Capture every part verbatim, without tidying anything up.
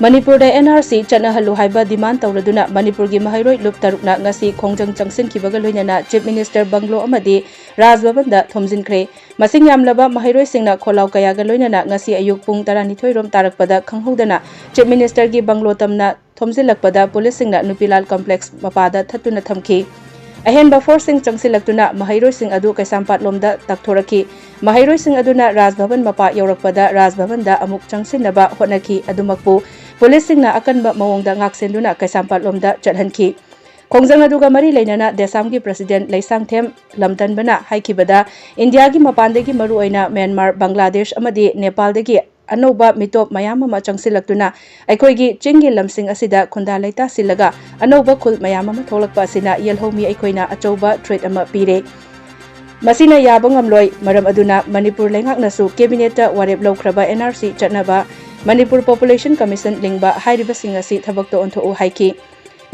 ꯃꯅꯤꯄꯨꯔꯗ and R C ꯆꯠꯅꯍꯜꯂꯨ ꯍꯥꯏꯕ ꯗꯤꯃꯥꯟ ꯇꯧꯔꯗꯨꯅ ꯃꯅꯤꯄꯨꯔꯒꯤ ꯃꯍꯩꯔꯣꯏ ꯂꯨꯞ ꯇꯔꯨꯛꯅ ꯉꯁꯤ ꯈꯣꯡꯖꯪ ꯆꯪꯁꯤꯟꯈꯤꯕꯒ ꯂꯣꯏꯅꯅ ꯆꯤꯐ ꯃꯤꯅꯤꯁꯇꯔ ꯕꯪꯒ꯭ꯂꯣ ꯑꯃꯗꯤ ꯔꯥꯖ ꯚꯕꯟꯗ ꯊꯣꯝꯖꯤꯟꯈ꯭ꯔꯦ꯫ ꯃꯁꯤꯡ ꯌꯥꯝꯂꯕ ꯃꯍꯩꯔꯣꯏꯁꯤꯡꯅ ꯈꯣꯜꯂꯥꯎ ꯀꯌꯥꯒ ꯂꯣꯏꯅꯅ ꯉꯁꯤ ꯑꯌꯨꯛ ꯄꯨꯡ ꯇꯔꯥꯅꯤꯊꯣꯏ ꯔꯣꯝ ꯇꯥꯔꯛꯄꯗ ꯈꯪꯍꯧꯗꯅ ꯆꯤꯐ ꯃꯤꯅꯤꯁꯇꯔꯒꯤ ꯕꯪꯒ꯭ꯂꯣ ꯇꯝꯅ ꯊꯣꯝꯖꯤꯜꯂꯛꯄꯗ ꯄꯨꯂꯤꯁꯁꯤꯡꯅ ꯅꯨꯄꯤꯂꯥꯜ ꯀꯝꯄ꯭ꯂꯦꯛꯁ ꯃꯄꯥꯗ ꯊꯠꯇꯨꯅ ꯊꯝꯈꯤ꯫ ꯑꯍꯦꯟꯕ ꯐꯣꯔꯁꯁꯤꯡ ꯆꯪꯁꯤꯜꯂꯛꯇꯨꯅ ꯃꯍꯩꯔꯣꯏꯁꯤꯡ ꯑꯗꯨ ꯀꯩꯁꯥꯝꯄꯥꯠꯂꯣꯝꯗ ꯇꯥꯛꯊꯣꯔꯛꯈꯤ꯫ ꯃꯍꯩꯔꯣꯏꯁꯤꯡ ꯑꯗꯨꯅ ꯔꯥꯖ ꯚꯕꯟ ꯃꯄꯥ ꯌꯧꯔꯛꯄꯗ ꯔꯥꯖ ꯚꯕꯟꯗ ꯑꯃꯨꯛ ꯆꯪꯁꯤꯟꯅꯕ ꯍꯣꯠꯅꯈꯤ꯫ ꯑꯗꯨꯃꯛꯄꯨ ꯄꯨꯂꯤꯁꯁꯤꯡꯅ ꯑꯀꯟꯕ ꯃꯑꯣꯡꯗ ꯉꯥꯛꯁꯦꯟꯗꯨꯅ ꯀꯩꯁꯥꯝꯄꯥꯠꯂꯣꯝꯗ ꯆꯠꯍꯟꯈꯤ꯫ ꯈꯣꯡꯖꯪ ꯑꯗꯨꯒ ꯃꯔꯤ ꯂꯩꯅꯅ ꯗꯦꯁꯥꯝꯒꯤ ꯄ꯭ꯔꯁꯤꯗꯦꯟꯠ ꯂꯩꯁꯥꯡꯊꯦꯝ ꯂꯝꯇꯟꯕꯅ ꯍꯥꯏꯈꯤꯕꯗ, ꯏꯟꯗꯤꯌꯥꯒꯤ ꯃꯄꯥꯟꯗꯒꯤ, ꯃꯔꯨꯑꯣꯏꯅ ꯃ꯭ꯌꯥꯟꯃꯥꯔ, ꯕꯪꯒ꯭ꯂꯥꯗꯦꯁ ꯑꯃꯗꯤ ꯅꯦꯄꯥꯜꯗꯒꯤ ꯑꯅꯧꯕ ꯃꯤꯇꯣꯞ ꯃꯌꯥꯝ ꯑꯃ ꯆꯪꯁꯤꯜꯂꯛꯇꯨꯅ ꯑꯩꯈꯣꯏꯒꯤ ꯆꯤꯡꯒꯤ ꯂꯝꯁꯤꯡ ꯑꯁꯤꯗ ꯈꯨꯟꯗꯥ ꯂꯩꯇꯥ ꯁꯤꯜꯂꯒ ꯑꯅꯧꯕ ꯈꯨꯜ ꯃꯌꯥꯝ ꯑꯃ ꯊꯣꯛꯂꯛꯄ ꯑꯁꯤꯅ ꯌꯦꯜꯍꯧꯃꯤ ꯑꯩꯈꯣꯏꯅ ꯑꯆꯧꯕ ꯊ꯭ꯔꯦꯠ ꯑꯃ ꯄꯤꯔꯦ꯫ ꯃꯁꯤꯅ ꯌꯥꯕ ꯉꯝꯂꯣꯏ꯫ ꯃꯔꯝ ꯑꯗꯨꯅ ꯃꯅꯤꯄꯨꯔ ꯂꯩꯉꯥꯛꯅꯁꯨ ꯀꯦꯕꯤꯅꯦꯠꯇ ꯋꯥꯔꯦꯞ ꯂꯧꯈ꯭ꯔꯕ ꯑꯦꯟ ꯑꯥꯔ ꯁꯤ ꯆꯠꯅꯕ ꯃꯅꯤꯄꯨꯔ ꯄꯣꯄꯨꯂꯦꯁꯟ ꯀꯃꯤꯁꯟ ꯂꯤꯡꯕ ꯍꯥꯏꯔꯤꯕꯁꯤꯡ ꯑꯁꯤ ꯊꯕꯛꯇ ꯑꯣꯟꯊꯣꯛꯎ ꯍꯥꯏꯈꯤ꯫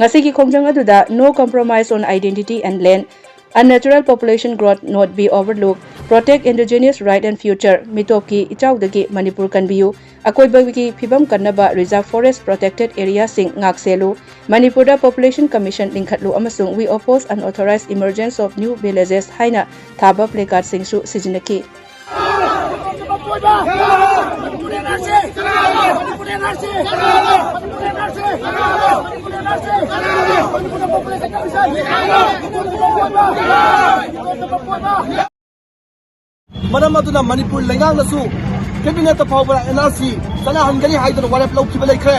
ꯉꯁꯤꯒꯤ ꯈꯣꯡꯖꯪ ꯑꯗꯨꯗ No Compromise on Identity and Land, Unnatural Population Growth Not Be Overlooked, Protect Indigenous Right and Future, ꯃꯤꯇꯣꯞꯀꯤ ꯏꯆꯥꯎꯗꯒꯤ Manipur ꯀꯟꯕꯤꯌꯨ, ꯑꯀꯣꯏꯕꯒꯤ ꯐꯤꯕꯝ ꯀꯟꯅꯕ, Reserve Forest Protected Areaꯁꯤꯡ ꯉꯥꯛ ꯁꯦꯜꯂꯨ, ꯃꯅꯤꯄꯨꯔꯗ Population Commission ꯂꯤꯡꯈꯠꯂꯨ ꯑꯃꯁꯨꯡ We Oppose Unauthorized Emergence of New Villages ꯍꯥꯏꯅ ꯊꯥꯕ placardꯁꯤꯡꯁꯨ ꯁꯤꯖꯤꯟꯅꯈꯤ꯫ ꯃꯔꯝ ꯑꯗꯨꯅ ꯃꯅꯤꯄꯨꯔ ꯂꯩꯉꯥꯛꯅꯁꯨ ꯀꯦꯕꯤꯅꯦꯠꯇ ꯐꯥꯎꯕ ꯑꯦꯟ ꯑꯥꯔ ꯁꯤ ꯆꯠꯅꯍꯟꯒꯅꯤ ꯍꯥꯏꯗꯨꯅ ꯋꯥꯔꯦꯞ ꯂꯧꯈꯤꯕ ꯂꯩꯈ꯭ꯔꯦ꯫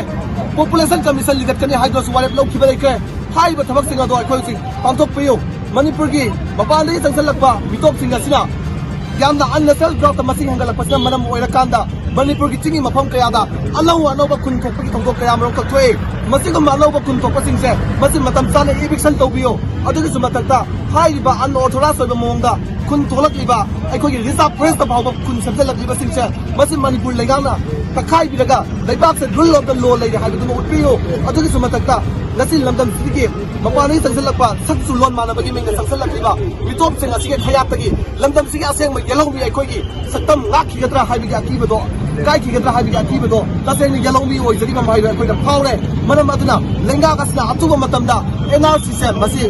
ꯄꯣꯄꯨꯂꯦꯁꯟ ꯀꯃꯤꯁꯟ ꯂꯤꯡꯈꯠꯀꯅꯤ ꯍꯥꯏꯗꯨꯅꯁꯨ ꯋꯥꯔꯦꯞ ꯂꯧꯈꯤꯕ ꯂꯩꯈ꯭ꯔꯦ꯫ ꯍꯥꯏꯔꯤꯕ ꯊꯕꯛꯁꯤꯡ ꯑꯗꯣ ꯑꯩꯈꯣꯏ ꯍꯧꯖꯤꯛ ꯄꯥꯡꯊꯣꯛꯄꯤꯌꯨ꯫ ꯃꯅꯤꯄꯨꯔꯒꯤ ꯃꯄꯥꯟꯗꯒꯤ ꯆꯪꯁꯤꯜꯂꯛꯄ ꯃꯤꯇꯣꯞꯁꯤꯡ ꯑꯁꯤꯅ ꯌꯥꯝꯅ unnatural growthꯇ ꯃꯁꯤꯡ ꯍꯦꯟꯒꯠꯂꯛꯄꯁꯤꯅ ꯃꯔꯝ ꯑꯣꯏꯔꯀꯥꯟꯗ ꯃꯅꯤꯄꯨꯔꯒꯤ ꯆꯤꯡꯒꯤ ꯃꯐꯝ ꯀꯌꯥꯗ ꯑꯅꯧ ꯑꯅꯧꯕ ꯈꯨꯟ ꯊꯣꯛꯄꯒꯤ ꯊꯧꯗꯣꯛ ꯀꯌꯥ ꯑꯃꯔꯣꯝ ꯊꯣꯛꯑꯦ꯫ ꯃꯁꯤꯒꯨꯝꯕ ꯑꯅꯧꯕ ꯈꯨꯟ ꯊꯣꯛꯄꯁꯤꯡꯁꯦ ꯃꯁꯤ ꯃꯇꯝ ꯆꯥꯅ eviction ꯇꯧꯕꯤꯌꯨ꯫ ꯑꯗꯨꯒꯤꯁꯨ ꯃꯊꯛꯇ ꯍꯥꯏꯔꯤꯕ unauthorized ꯑꯣꯏꯕ ꯃꯑꯣꯡꯗ ꯈꯨꯟ ꯊꯣꯛꯂꯛꯂꯤꯕ ꯑꯩꯈꯣꯏꯒꯤ Reserve Forestꯇ ꯐꯥꯎꯕ ꯈꯨꯟ ꯁꯦꯝꯖꯤꯜꯂꯛꯂꯤꯕꯁꯤꯡꯁꯦ ꯃꯁꯤ ꯃꯅꯤꯄꯨꯔ ꯂꯩꯉꯥꯛꯅ ꯇꯛꯈꯥꯏꯕꯤꯔꯒ ꯂꯩꯕꯥꯛꯁꯦ rule of the law ꯂꯩꯔꯦ ꯍꯥꯏꯕꯗꯨꯃ ꯎꯠꯄꯤꯌꯨ꯫ ꯑꯗꯨꯒꯤꯁꯨ ꯃꯊꯛꯇ ꯉꯁꯤ ꯂꯝꯗꯝꯁꯤꯒꯤ ꯃꯄꯥꯟꯗꯒꯤ ꯆꯪꯁꯤꯜꯂꯛꯄ ꯁꯛ ꯆꯨ ꯂꯣꯟ ꯃꯥꯟꯅꯕꯒꯤ ꯃꯤꯡꯗ ꯆꯪꯁꯤꯜꯂꯛꯂꯤꯕ ꯃꯤꯇꯣꯞꯁꯤꯡ ꯑꯁꯤꯒꯤ ꯈꯌꯥꯠꯇꯒꯤ ꯂꯝꯗꯝꯁꯤꯒꯤ ꯑꯁꯦꯡꯕ ꯌꯦꯜꯍꯧꯃꯤ ꯑꯩꯈꯣꯏꯒꯤ ꯁꯛꯇꯝ ꯉꯥꯛꯈꯤꯒꯗ꯭ꯔꯥ ꯍꯥꯏꯕꯒꯤ ꯑꯀꯤꯕꯗꯣ, ꯀꯥꯏꯈꯤꯒꯗ꯭ꯔꯥ ꯍꯥꯏꯕꯒꯤ ꯑꯀꯤꯕꯗꯣ ꯇꯁꯦꯡꯅ ꯌꯦꯜꯍꯧꯃꯤ ꯑꯣꯏꯖꯔꯤꯕ ꯃꯍꯩꯔꯣꯏ ꯑꯩꯈꯣꯏꯗ ꯐꯥꯎꯔꯦ꯫ ꯃꯔꯝ ꯑꯗꯨꯅ ꯂꯩꯉꯥꯛ ꯑꯁꯤꯅ ꯑꯊꯨꯕ ꯃꯇꯝꯗ N R C ꯁꯦ ꯃꯁꯤ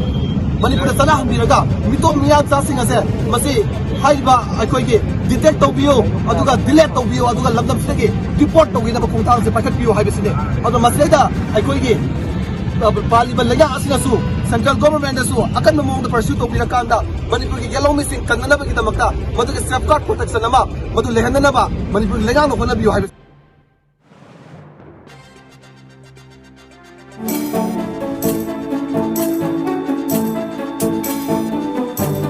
ꯃꯅꯤꯄꯨꯔꯗ ꯆꯠꯅꯍꯟꯕꯤꯔꯒ ꯃꯤꯇꯣꯞ ꯃꯤꯌꯥꯟꯆꯥꯁꯤꯡ ꯑꯁꯦ ꯃꯁꯤ ꯍꯥꯏꯔꯤꯕ ꯑꯩꯈꯣꯏꯒꯤ detect ꯇꯧꯕꯤꯌꯨ, ꯑꯗꯨꯒ delete ꯇꯧꯕꯤꯌꯨ, ꯑꯗꯨꯒ ꯂꯝꯗꯝꯁꯤꯗꯒꯤ deport ꯇꯧꯕꯤꯅꯕ ꯈꯣꯡꯊꯥꯡꯁꯦ ꯄꯥꯏꯈꯠꯄꯤꯌꯨ ꯍꯥꯏꯕꯁꯤꯅꯤ꯫ ꯑꯗꯣ ꯃꯁꯤꯗꯩꯗ ꯑꯩꯈꯣꯏꯒꯤ, ꯑ, ꯄꯥꯜꯂꯤꯕ ꯂꯩꯉꯥꯛ ꯑꯁꯤꯅꯁꯨ central government ꯅꯁꯨ ꯑꯀꯟꯕ ꯃꯑꯣꯡꯗ pursue ꯇꯧꯕꯤꯔꯀꯥꯟꯗ ꯃꯅꯤꯄꯨꯔꯒꯤ ꯌꯦꯜꯍꯧꯃꯤꯁꯤꯡ ꯀꯟꯅꯅꯕꯒꯤꯗꯃꯛꯇ ꯃꯗꯨꯒꯤ safeguard protection ꯑꯃ ꯃꯗꯨ ꯂꯩꯍꯟꯅꯅꯕ ꯃꯅꯤꯄꯨꯔꯒꯤ ꯂꯩꯉꯥꯛꯅ ꯍꯣꯠꯅꯕꯤꯌꯨ ꯍꯥꯏꯕ